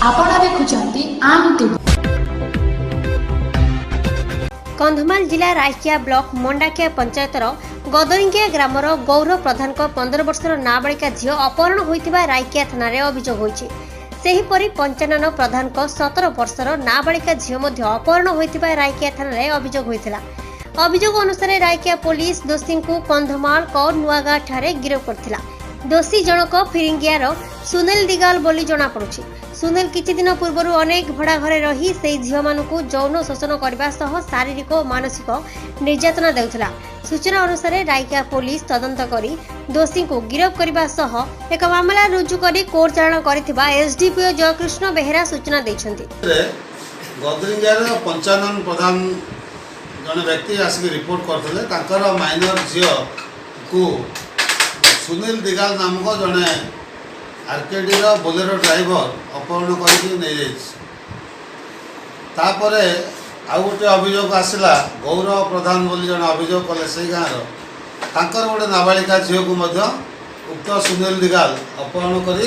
ଆପଣ ଦେଖୁଛନ୍ତି ଆମ୍ ଟିଭି। କନ୍ଧମାଳ ଜିଲ୍ଲା ରାଇକିଆ ବ୍ଲକ ମଣ୍ଡାକିଆ ପଞ୍ଚାୟତର ଗଦରିଙ୍ଗିଆ ଗ୍ରାମର ଗୌରବ ପ୍ରଧାନଙ୍କ 15 ବର୍ଷର ନାବାଳିକା ଝିଅ ଅପହରଣ ହୋଇଥିବା ରାଇକିଆ ଥାନାରେ ଅଭିଯୋଗ ହୋଇଛି। ସେହିପରି ପଞ୍ଚାନନ ପ୍ରଧାନଙ୍କ 17 ବର୍ଷର ନାବାଳିକା ଝିଅ ମଧ୍ୟ ଅପହରଣ ହୋଇଥିବା ରାଇକିଆ ଥାନାରେ ଅଭିଯୋଗ ହୋଇଥିଲା। ଅଭିଯୋଗ ଅନୁସାରେ ରାଇକିଆ ପୋଲିସ ଦୋଷୀଙ୍କୁ କନ୍ଧମାଳ ନୂଆଗାଁ ଠାରେ ଗିରଫ କରିଥିଲା। ଦୋଷୀ ଜଣକ ଫିରିଙ୍ଗିଆର ସୁନୀଲ ଦିଗାଲ ବୋଲି ଜଣାପଡୁଛି। ସୁନୀଲ କିଛି ଦିନ ପୂର୍ବରୁ ଅନେକ ଭଡ଼ା ଘରେ ରହି ସେହି ଝିଅମାନଙ୍କୁ ଯୌନ ଶୋଷଣ କରିବା ସହ ଶାରୀରିକ ଓ ମାନସିକ ନିର୍ଯାତନା ଦେଉଥିଲା। ସୂଚନା ଅନୁସାରେ ରାଇକିଆ ପୋଲିସ ତଦନ୍ତ କରି ଦୋଷୀଙ୍କୁ ଗିରଫ କରିବା ସହ ଏକ ମାମଲା ରୁଜୁ କରି କୋର୍ଟ ଚାଲାଣ କରିଥିବା ଏସଡିପିଓ ଜୟକୃଷ୍ଣ ବେହେରା ସୂଚନା ଦେଇଛନ୍ତି। ଗଦରିଙ୍ଗିଆର ପଞ୍ଚାନନ ପ୍ରଧାନ ଜଣେ ବ୍ୟକ୍ତି ଆସିକି ରିପୋର୍ଟ କରିଥିଲେ, ତାଙ୍କର ମାଇନର ଝିଅକୁ ସୁନୀଲ ଦିଗାଲ ନାମକ ଜଣେ ଆର୍କେଡ଼ିର ବୋଲେରୋ ଡ୍ରାଇଭର ଅପହରଣ କରିକି ନେଇଯାଇଛି। ତାପରେ ଆଉ ଗୋଟେ ଅଭିଯୋଗ ଆସିଲା, ଗୌରବ ପ୍ରଧାନ ବୋଲି ଜଣେ ଅଭିଯୋଗ କଲେ ସେଇ ଗାଁର, ତାଙ୍କର ଗୋଟେ ନାବାଳିକା ଝିଅକୁ ମଧ୍ୟ ଉକ୍ତ ସୁନୀଲ ଦିଗାଲ ଅପହରଣ କରି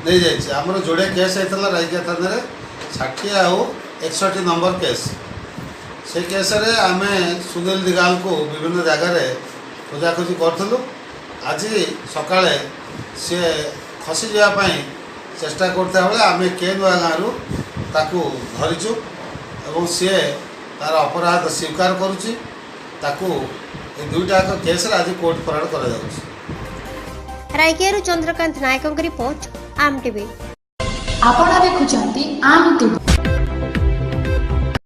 ନେଇଯାଇଛି। ଆମର ଯୋଡ଼େ କେସ୍ ହେଇଥିଲା ରାଇକିଆ ଥାନାରେ, 60 ଆଉ 61 ନମ୍ବର କେସ୍। ସେ କେସ୍ରେ ଆମେ ସୁନୀଲ ଦିଗାଲକୁ ବିଭିନ୍ନ ଜାଗାରେ ଖୋଜାଖୋଜି କରୁଥିଲୁ। ଆଜି ସକାଳେ ସିଏ ଖସିଯିବା ପାଇଁ ଚେଷ୍ଟା କରୁଥିବା ବେଳେ ଆମେ କେ ନୂଆ ଗାଁରୁ ତାକୁ ଧରିଛୁ ଏବଂ ସିଏ ତା'ର ଅପରାଧ ସ୍ୱୀକାର କରୁଛି। ତାକୁ ଏ ଦୁଇଟା ଯାକ କେସ୍ରେ ଆଜି କୋର୍ଟ ଫରୱାର୍ଡ଼ କରାଯାଉଛି। ରାଇକିଆରୁ ଚନ୍ଦ୍ରକାନ୍ତ ନାୟକଙ୍କ ରିପୋର୍ଟ, ଆମ୍ ଟିଭି। ଆପଣ ଦେଖୁଛନ୍ତି ଆମ୍ ଟିଭି।